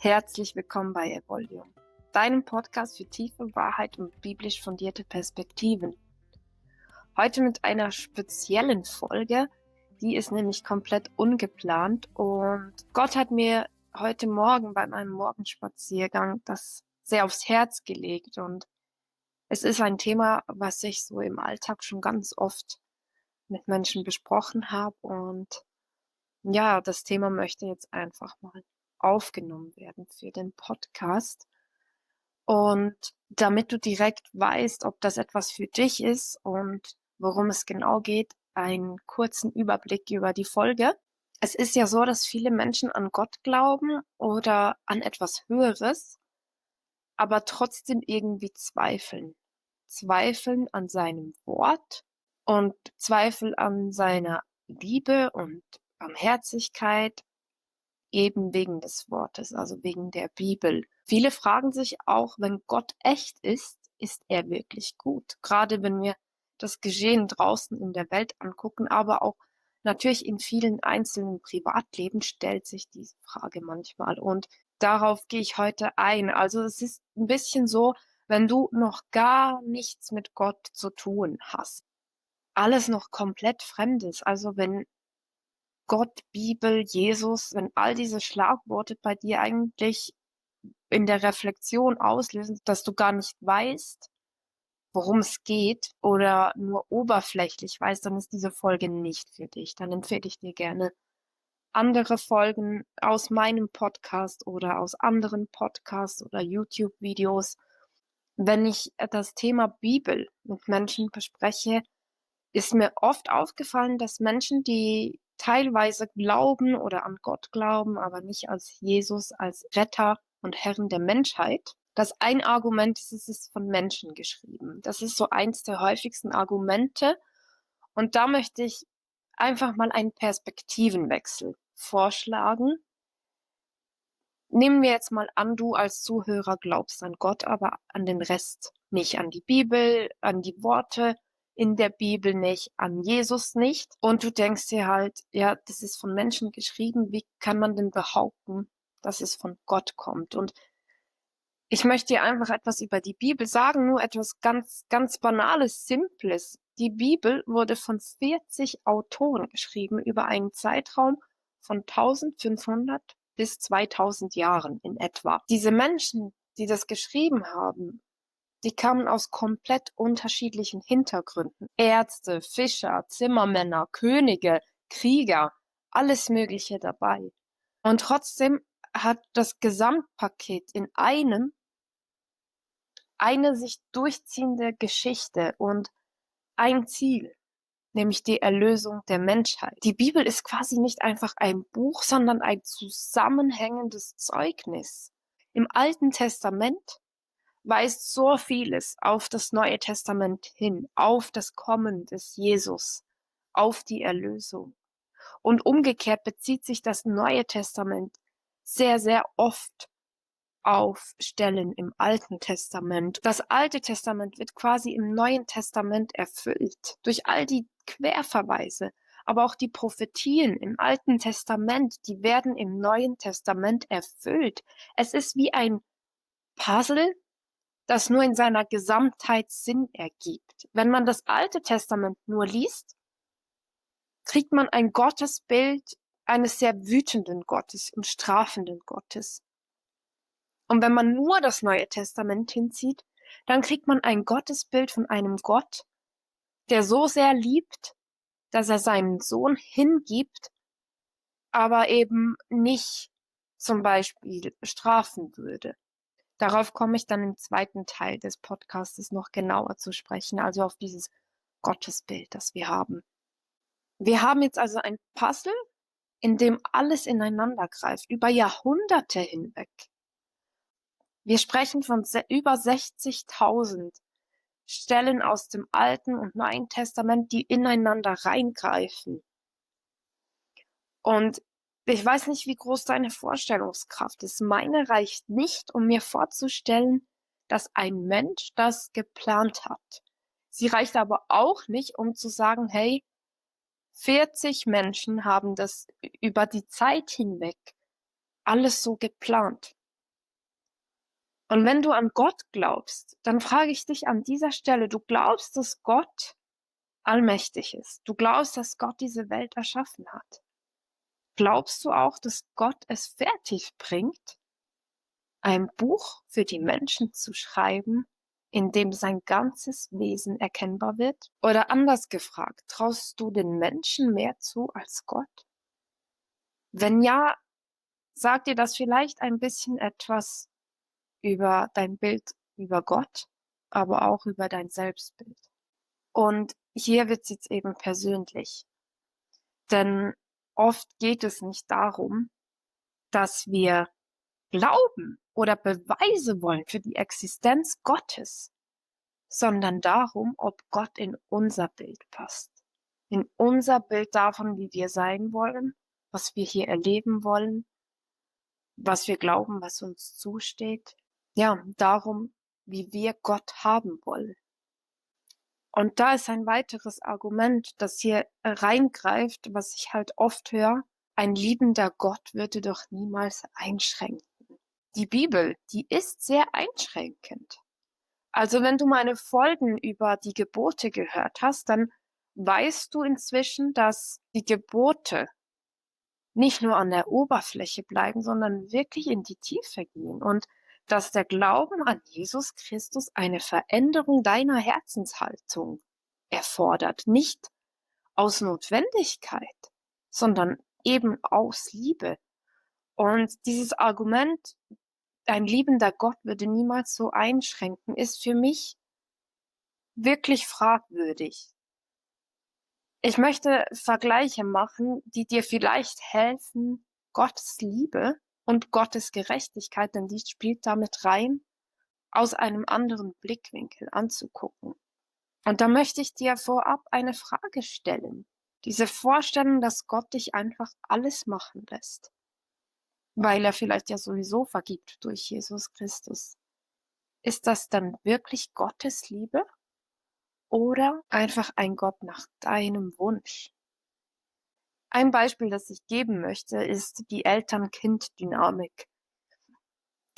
Herzlich willkommen bei Evolium, deinem Podcast für tiefe Wahrheit und biblisch fundierte Perspektiven. Heute mit einer speziellen Folge, die ist nämlich komplett ungeplant und Gott hat mir heute Morgen bei meinem Morgenspaziergang das sehr aufs Herz gelegt und es ist ein Thema, was ich so im Alltag schon ganz oft mit Menschen besprochen habe und ja, das Thema möchte jetzt einfach mal aufgenommen werden für den Podcast. Und damit du direkt weißt, ob das etwas für dich ist und worum es genau geht, einen kurzen Überblick über die Folge. Es ist ja so, dass viele Menschen an Gott glauben oder an etwas Höheres, aber trotzdem irgendwie zweifeln. Zweifeln an seinem Wort und Zweifel an seiner Liebe und Barmherzigkeit, eben wegen des Wortes, also wegen der Bibel. Viele fragen sich auch, wenn Gott echt ist er wirklich gut? Gerade wenn wir das Geschehen draußen in der Welt angucken, aber auch natürlich in vielen einzelnen Privatleben stellt sich diese Frage manchmal. Und darauf gehe ich heute ein. Also es ist ein bisschen so, wenn du noch gar nichts mit Gott zu tun hast, alles noch komplett fremd ist. Also wenn Gott, Bibel, Jesus, wenn all diese Schlagworte bei dir eigentlich in der Reflexion auslösen, dass du gar nicht weißt, worum es geht oder nur oberflächlich weißt, dann ist diese Folge nicht für dich. Dann empfehle ich dir gerne andere Folgen aus meinem Podcast oder aus anderen Podcasts oder YouTube-Videos. Wenn ich das Thema Bibel mit Menschen bespreche, ist mir oft aufgefallen, dass Menschen, die teilweise glauben oder an Gott glauben, aber nicht als Jesus, als Retter und Herrn der Menschheit, dass ein Argument ist, es ist von Menschen geschrieben. Das ist so eins der häufigsten Argumente. Und da möchte ich einfach mal einen Perspektivenwechsel vorschlagen. Nehmen wir jetzt mal an, du als Zuhörer glaubst an Gott, aber an den Rest nicht, an die Bibel, an die Worte in der Bibel nicht, an Jesus nicht. Und du denkst dir halt, ja, das ist von Menschen geschrieben, wie kann man denn behaupten, dass es von Gott kommt? Und ich möchte dir einfach etwas über die Bibel sagen, nur etwas ganz, ganz Banales, Simples. Die Bibel wurde von 40 Autoren geschrieben über einen Zeitraum von 1500 bis 2000 Jahren in etwa. Diese Menschen, die das geschrieben haben, die kamen aus komplett unterschiedlichen Hintergründen. Ärzte, Fischer, Zimmermänner, Könige, Krieger, alles Mögliche dabei. Und trotzdem hat das Gesamtpaket in einem eine sich durchziehende Geschichte und ein Ziel, nämlich die Erlösung der Menschheit. Die Bibel ist quasi nicht einfach ein Buch, sondern ein zusammenhängendes Zeugnis. Im Alten Testament weist so vieles auf das Neue Testament hin, auf das Kommen des Jesus, auf die Erlösung. Und umgekehrt bezieht sich das Neue Testament sehr, sehr oft auf Stellen im Alten Testament. Das Alte Testament wird quasi im Neuen Testament erfüllt durch all die Querverweise, aber auch die Prophetien im Alten Testament, die werden im Neuen Testament erfüllt. Es ist wie ein Puzzle, das nur in seiner Gesamtheit Sinn ergibt. Wenn man das Alte Testament nur liest, kriegt man ein Gottesbild eines sehr wütenden Gottes und strafenden Gottes. Und wenn man nur das Neue Testament hinzieht, dann kriegt man ein Gottesbild von einem Gott, der so sehr liebt, dass er seinen Sohn hingibt, aber eben nicht zum Beispiel strafen würde. Darauf komme ich dann im zweiten Teil des Podcastes noch genauer zu sprechen, also auf dieses Gottesbild, das wir haben. Wir haben jetzt also ein Puzzle, in dem alles ineinander greift, über Jahrhunderte hinweg. Wir sprechen von über 60.000 Stellen aus dem Alten und Neuen Testament, die ineinander reingreifen. Und ich weiß nicht, wie groß deine Vorstellungskraft ist. Meine reicht nicht, um mir vorzustellen, dass ein Mensch das geplant hat. Sie reicht aber auch nicht, um zu sagen, hey, 40 Menschen haben das über die Zeit hinweg alles so geplant. Und wenn du an Gott glaubst, dann frage ich dich an dieser Stelle, du glaubst, dass Gott allmächtig ist. Du glaubst, dass Gott diese Welt erschaffen hat. Glaubst du auch, dass Gott es fertig bringt, ein Buch für die Menschen zu schreiben, in dem sein ganzes Wesen erkennbar wird? Oder anders gefragt, traust du den Menschen mehr zu als Gott? Wenn ja, sagt dir das vielleicht ein bisschen etwas über dein Bild über Gott, aber auch über dein Selbstbild. Und hier wird es jetzt eben persönlich. Denn oft geht es nicht darum, dass wir glauben oder Beweise wollen für die Existenz Gottes, sondern darum, ob Gott in unser Bild passt. In unser Bild davon, wie wir sein wollen, was wir hier erleben wollen, was wir glauben, was uns zusteht. Ja, darum, wie wir Gott haben wollen. Und da ist ein weiteres Argument, das hier reingreift, was ich halt oft höre. Ein liebender Gott würde doch niemals einschränken. Die Bibel, die ist sehr einschränkend. Also wenn du meine Folgen über die Gebote gehört hast, dann weißt du inzwischen, dass die Gebote nicht nur an der Oberfläche bleiben, sondern wirklich in die Tiefe gehen und dass der Glauben an Jesus Christus eine Veränderung deiner Herzenshaltung erfordert, nicht aus Notwendigkeit, sondern eben aus Liebe. Und dieses Argument, ein liebender Gott würde niemals so einschränken, ist für mich wirklich fragwürdig. Ich möchte Vergleiche machen, die dir vielleicht helfen, Gottes Liebe und Gottes Gerechtigkeit, denn die spielt damit rein, aus einem anderen Blickwinkel anzugucken. Und da möchte ich dir vorab eine Frage stellen. Diese Vorstellung, dass Gott dich einfach alles machen lässt, weil er vielleicht ja sowieso vergibt durch Jesus Christus. Ist das dann wirklich Gottes Liebe oder einfach ein Gott nach deinem Wunsch? Ein Beispiel, das ich geben möchte, ist die Eltern-Kind-Dynamik.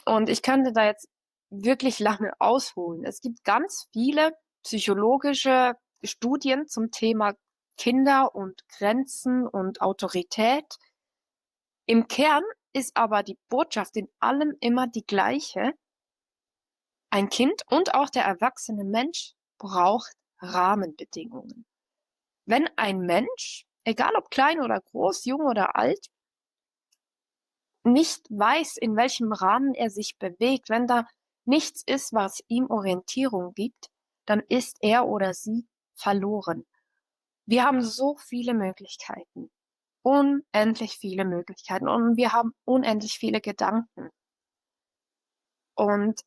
Und ich könnte da jetzt wirklich lange ausholen. Es gibt ganz viele psychologische Studien zum Thema Kinder und Grenzen und Autorität. Im Kern ist aber die Botschaft in allem immer die gleiche. Ein Kind und auch der erwachsene Mensch braucht Rahmenbedingungen. Wenn ein Mensch, egal ob klein oder groß, jung oder alt, nicht weiß, in welchem Rahmen er sich bewegt, wenn da nichts ist, was ihm Orientierung gibt, dann ist er oder sie verloren. Wir haben so viele Möglichkeiten, unendlich viele Möglichkeiten und wir haben unendlich viele Gedanken. Und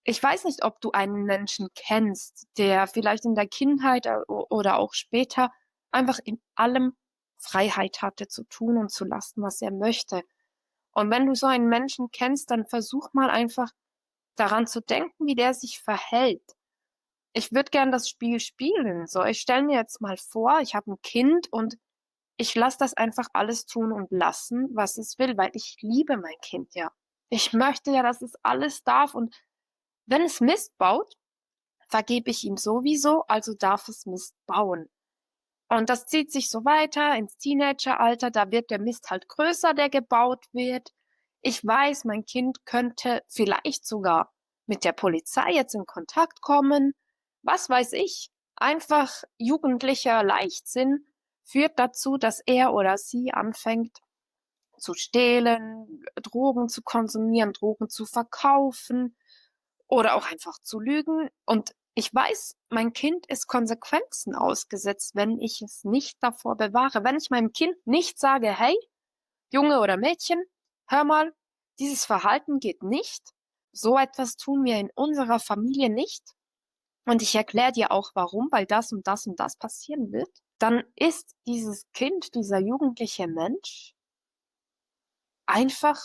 ich weiß nicht, ob du einen Menschen kennst, der vielleicht in der Kindheit oder auch später einfach in allem Freiheit hatte zu tun und zu lassen, was er möchte. Und wenn du so einen Menschen kennst, dann versuch mal einfach daran zu denken, wie der sich verhält. Ich würde gern das Spiel spielen. So, ich stelle mir jetzt mal vor, ich habe ein Kind und ich lasse das einfach alles tun und lassen, was es will, weil ich liebe mein Kind ja. Ich möchte ja, dass es alles darf und wenn es Mist baut, vergebe ich ihm sowieso, also darf es Mist bauen. Und das zieht sich so weiter ins Teenageralter, da wird der Mist halt größer, der gebaut wird. Ich weiß, mein Kind könnte vielleicht sogar mit der Polizei jetzt in Kontakt kommen. Was weiß ich? Einfach jugendlicher Leichtsinn führt dazu, dass er oder sie anfängt zu stehlen, Drogen zu konsumieren, Drogen zu verkaufen oder auch einfach zu lügen. Und ich weiß, mein Kind ist Konsequenzen ausgesetzt, wenn ich es nicht davor bewahre. Wenn ich meinem Kind nicht sage, hey, Junge oder Mädchen, hör mal, dieses Verhalten geht nicht. So etwas tun wir in unserer Familie nicht. Und ich erkläre dir auch warum, weil das und das und das passieren wird. Dann ist dieses Kind, dieser jugendliche Mensch einfach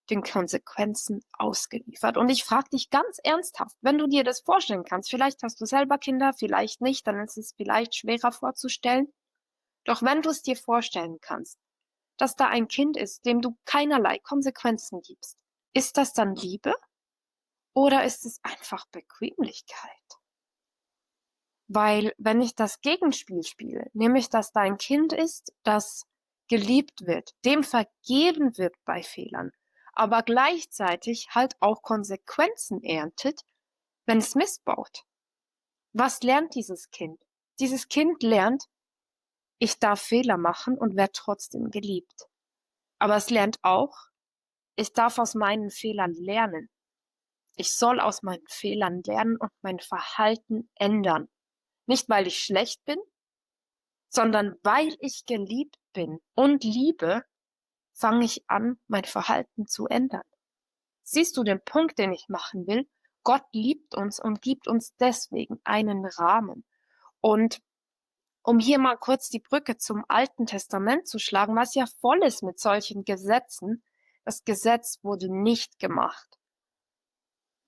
den Konsequenzen ausgeliefert. Und ich frage dich ganz ernsthaft, wenn du dir das vorstellen kannst, vielleicht hast du selber Kinder, vielleicht nicht, dann ist es vielleicht schwerer vorzustellen. Doch wenn du es dir vorstellen kannst, dass da ein Kind ist, dem du keinerlei Konsequenzen gibst, ist das dann Liebe? Oder ist es einfach Bequemlichkeit? Weil wenn ich das Gegenspiel spiele, nämlich dass da ein Kind ist, das geliebt wird, dem vergeben wird bei Fehlern, aber gleichzeitig halt auch Konsequenzen erntet, wenn es missbaut. Was lernt dieses Kind? Dieses Kind lernt, ich darf Fehler machen und werde trotzdem geliebt. Aber es lernt auch, ich darf aus meinen Fehlern lernen. Ich soll aus meinen Fehlern lernen und mein Verhalten ändern. Nicht, weil ich schlecht bin, sondern weil ich geliebt bin und liebe, fange ich an, mein Verhalten zu ändern. Siehst du den Punkt, den ich machen will? Gott liebt uns und gibt uns deswegen einen Rahmen. Und um hier mal kurz die Brücke zum Alten Testament zu schlagen, was ja voll ist mit solchen Gesetzen, das Gesetz wurde nicht gemacht,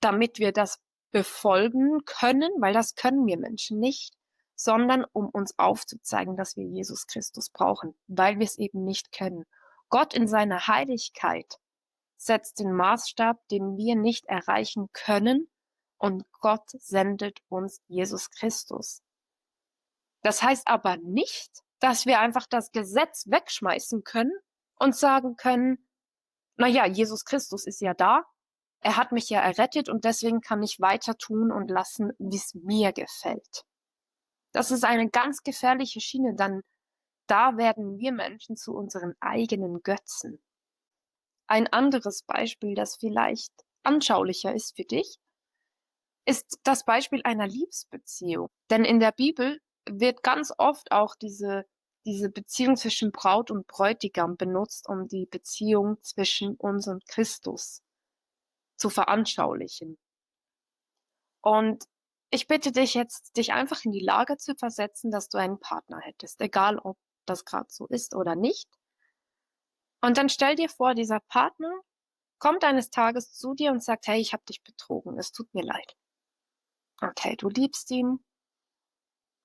damit wir das befolgen können, weil das können wir Menschen nicht, sondern um uns aufzuzeigen, dass wir Jesus Christus brauchen, weil wir es eben nicht können. Gott in seiner Heiligkeit setzt den Maßstab, den wir nicht erreichen können, und Gott sendet uns Jesus Christus. Das heißt aber nicht, dass wir einfach das Gesetz wegschmeißen können und sagen können, na ja, Jesus Christus ist ja da, er hat mich ja errettet und deswegen kann ich weiter tun und lassen, wie es mir gefällt. Das ist eine ganz gefährliche Schiene, dann da werden wir Menschen zu unseren eigenen Götzen. Ein anderes Beispiel, das vielleicht anschaulicher ist für dich, ist das Beispiel einer Liebesbeziehung. Denn in der Bibel wird ganz oft auch diese Beziehung zwischen Braut und Bräutigam benutzt, um die Beziehung zwischen uns und Christus zu veranschaulichen. Und ich bitte dich jetzt, dich einfach in die Lage zu versetzen, dass du einen Partner hättest, egal ob das gerade so ist oder nicht. Und dann stell dir vor, dieser Partner kommt eines Tages zu dir und sagt, hey, ich habe dich betrogen, es tut mir leid. Okay, du liebst ihn,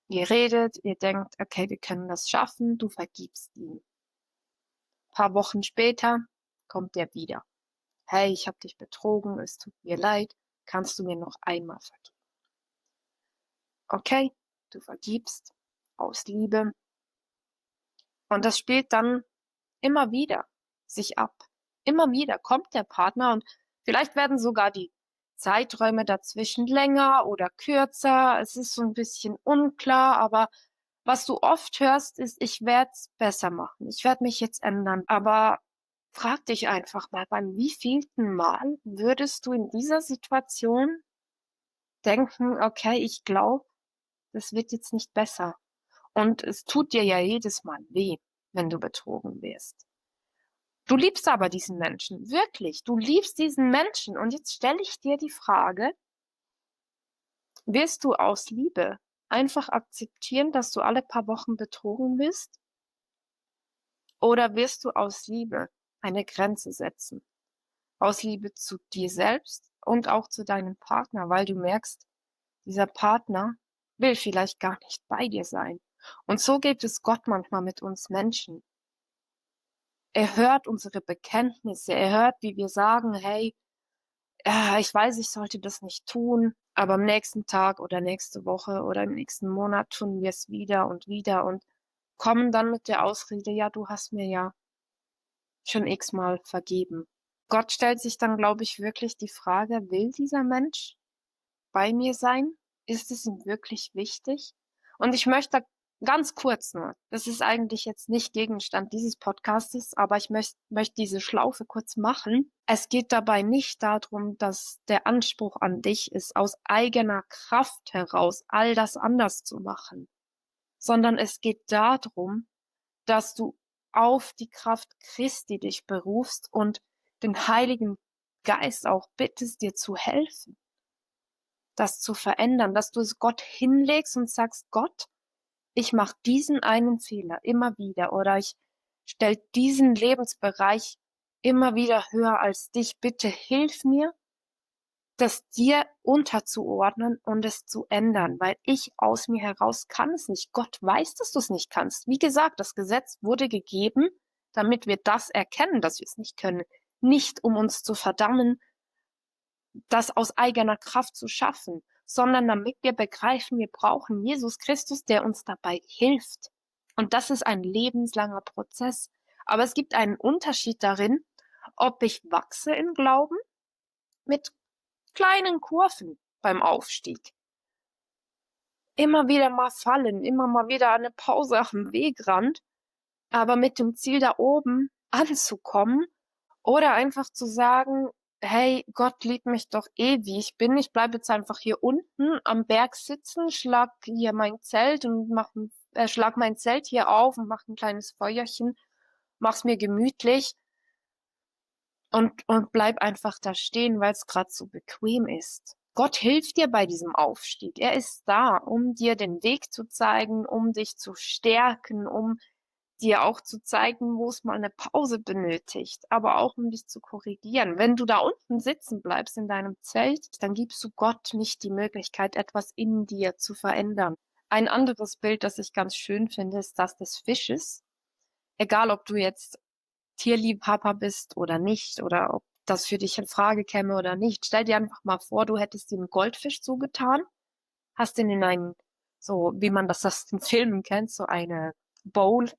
ihr redet, ihr denkt, okay, wir können das schaffen, du vergibst ihn. Ein paar Wochen später kommt er wieder. Hey, ich habe dich betrogen, es tut mir leid, kannst du mir noch einmal vergeben? Okay, du vergibst aus Liebe. Und das spielt dann immer wieder sich ab. Immer wieder kommt der Partner und vielleicht werden sogar die Zeiträume dazwischen länger oder kürzer. Es ist so ein bisschen unklar, aber was du oft hörst, ist, ich werde es besser machen. Ich werde mich jetzt ändern. Aber frag dich einfach mal, beim wievielten Mal würdest du in dieser Situation denken, okay, ich glaube, das wird jetzt nicht besser. Und es tut dir ja jedes Mal weh, wenn du betrogen wirst. Du liebst aber diesen Menschen, wirklich. Du liebst diesen Menschen. Und jetzt stelle ich dir die Frage, wirst du aus Liebe einfach akzeptieren, dass du alle paar Wochen betrogen wirst? Oder wirst du aus Liebe eine Grenze setzen? Aus Liebe zu dir selbst und auch zu deinem Partner, weil du merkst, dieser Partner will vielleicht gar nicht bei dir sein. Und so geht es Gott manchmal mit uns Menschen. Er hört unsere Bekenntnisse, er hört, wie wir sagen, hey, ja, ich weiß, ich sollte das nicht tun, aber am nächsten Tag oder nächste Woche oder im nächsten Monat tun wir es wieder und kommen dann mit der Ausrede, ja, du hast mir ja schon x-mal vergeben. Gott stellt sich dann, glaube ich, wirklich die Frage, will dieser Mensch bei mir sein? Ist es ihm wirklich wichtig? Und ich möchte ganz kurz nur, das ist eigentlich jetzt nicht Gegenstand dieses Podcastes, aber ich möchte diese Schlaufe kurz machen. Es geht dabei nicht darum, dass der Anspruch an dich ist, aus eigener Kraft heraus all das anders zu machen, sondern es geht darum, dass du auf die Kraft Christi dich berufst und den Heiligen Geist auch bittest, dir zu helfen, das zu verändern, dass du es Gott hinlegst und sagst, Gott, ich mache diesen einen Fehler immer wieder oder ich stelle diesen Lebensbereich immer wieder höher als dich. Bitte hilf mir, das dir unterzuordnen und es zu ändern, weil ich aus mir heraus kann es nicht. Gott weiß, dass du es nicht kannst. Wie gesagt, das Gesetz wurde gegeben, damit wir das erkennen, dass wir es nicht können. Nicht um uns zu verdammen, das aus eigener Kraft zu schaffen, sondern damit wir begreifen, wir brauchen Jesus Christus, der uns dabei hilft. Und das ist ein lebenslanger Prozess. Aber es gibt einen Unterschied darin, ob ich wachse im Glauben mit kleinen Kurven beim Aufstieg. Immer wieder mal fallen, immer mal wieder eine Pause auf dem Wegrand, aber mit dem Ziel da oben anzukommen oder einfach zu sagen, hey, Gott liebt mich doch eh, wie ich bin. Ich bleibe jetzt einfach hier unten am Berg sitzen, schlag hier mein Zelt und schlag mein Zelt hier auf und mach ein kleines Feuerchen, mach's mir gemütlich und bleib einfach da stehen, weil es gerade so bequem ist. Gott hilft dir bei diesem Aufstieg. Er ist da, um dir den Weg zu zeigen, um dich zu stärken, um dir auch zu zeigen, wo es mal eine Pause benötigt, aber auch um dich zu korrigieren. Wenn du da unten sitzen bleibst in deinem Zelt, dann gibst du Gott nicht die Möglichkeit, etwas in dir zu verändern. Ein anderes Bild, das ich ganz schön finde, ist das des Fisches. Egal, ob du jetzt Tierliebhaber bist oder nicht, oder ob das für dich in Frage käme oder nicht. Stell dir einfach mal vor, du hättest den Goldfisch zugetan, hast ihn in einen, so wie man das aus den Filmen kennt, so eine Bowl,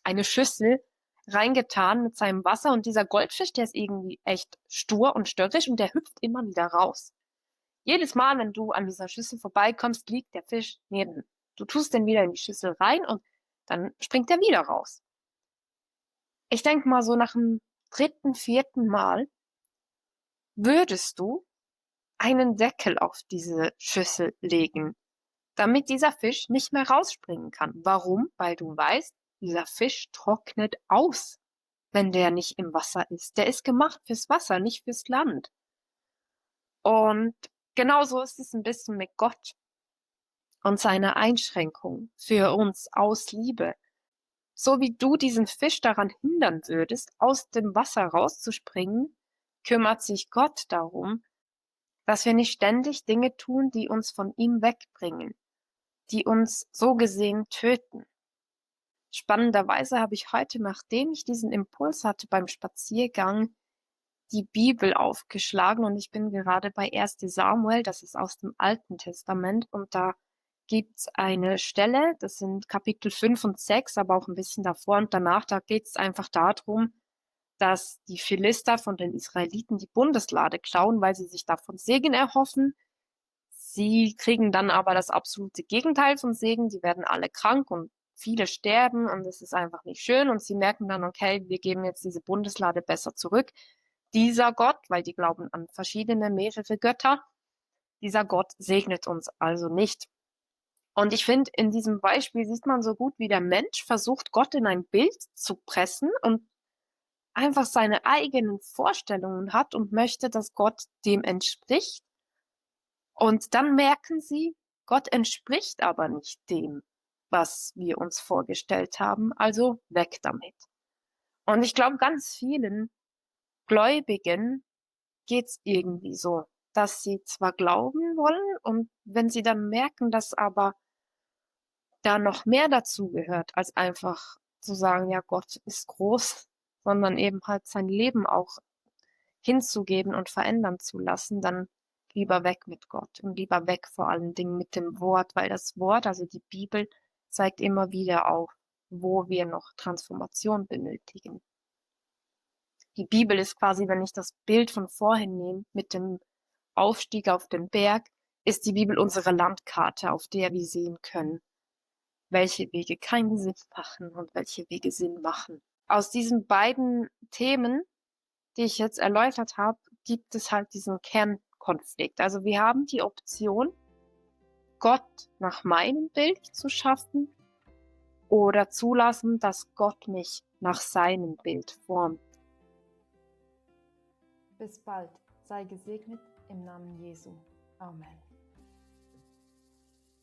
eine Schüssel reingetan mit seinem Wasser und dieser Goldfisch, der ist irgendwie echt stur und störrisch und der hüpft immer wieder raus. Jedes Mal, wenn du an dieser Schüssel vorbeikommst, liegt der Fisch neben. Du tust den wieder in die Schüssel rein und dann springt er wieder raus. Ich denke mal, so nach dem dritten, vierten Mal würdest du einen Deckel auf diese Schüssel legen, damit dieser Fisch nicht mehr rausspringen kann. Warum? Weil du weißt, dieser Fisch trocknet aus, wenn der nicht im Wasser ist. Der ist gemacht fürs Wasser, nicht fürs Land. Und genauso ist es ein bisschen mit Gott und seiner Einschränkung für uns aus Liebe. So wie du diesen Fisch daran hindern würdest, aus dem Wasser rauszuspringen, kümmert sich Gott darum, dass wir nicht ständig Dinge tun, die uns von ihm wegbringen, die uns so gesehen töten. Spannenderweise habe ich heute, nachdem ich diesen Impuls hatte beim Spaziergang, die Bibel aufgeschlagen und ich bin gerade bei 1. Samuel, das ist aus dem Alten Testament und da gibt's eine Stelle, das sind Kapitel 5 und 6, aber auch ein bisschen davor und danach, da geht's einfach darum, dass die Philister von den Israeliten die Bundeslade klauen, weil sie sich davon Segen erhoffen. Sie kriegen dann aber das absolute Gegenteil von Segen. Die werden alle krank und viele sterben und es ist einfach nicht schön. Und sie merken dann, okay, wir geben jetzt diese Bundeslade besser zurück. Dieser Gott, weil die glauben an verschiedene, mehrere Götter, dieser Gott segnet uns also nicht. Und ich finde, in diesem Beispiel sieht man so gut, wie der Mensch versucht, Gott in ein Bild zu pressen und einfach seine eigenen Vorstellungen hat und möchte, dass Gott dem entspricht. Und dann merken sie, Gott entspricht aber nicht dem, was wir uns vorgestellt haben, also weg damit. Und ich glaube, ganz vielen Gläubigen geht's irgendwie so, dass sie zwar glauben wollen und wenn sie dann merken, dass aber da noch mehr dazu gehört, als einfach zu sagen, ja, Gott ist groß, sondern eben halt sein Leben auch hinzugeben und verändern zu lassen, dann lieber weg mit Gott und lieber weg vor allen Dingen mit dem Wort, weil das Wort, also die Bibel, zeigt immer wieder auf, wo wir noch Transformation benötigen. Die Bibel ist quasi, wenn ich das Bild von vorhin nehme, mit dem Aufstieg auf den Berg, ist die Bibel unsere Landkarte, auf der wir sehen können, welche Wege keinen Sinn machen und welche Wege Sinn machen. Aus diesen beiden Themen, die ich jetzt erläutert habe, gibt es halt diesen Kernkonflikt. Also wir haben die Option, Gott nach meinem Bild zu schaffen oder zulassen, dass Gott mich nach seinem Bild formt. Bis bald. Sei gesegnet im Namen Jesu. Amen.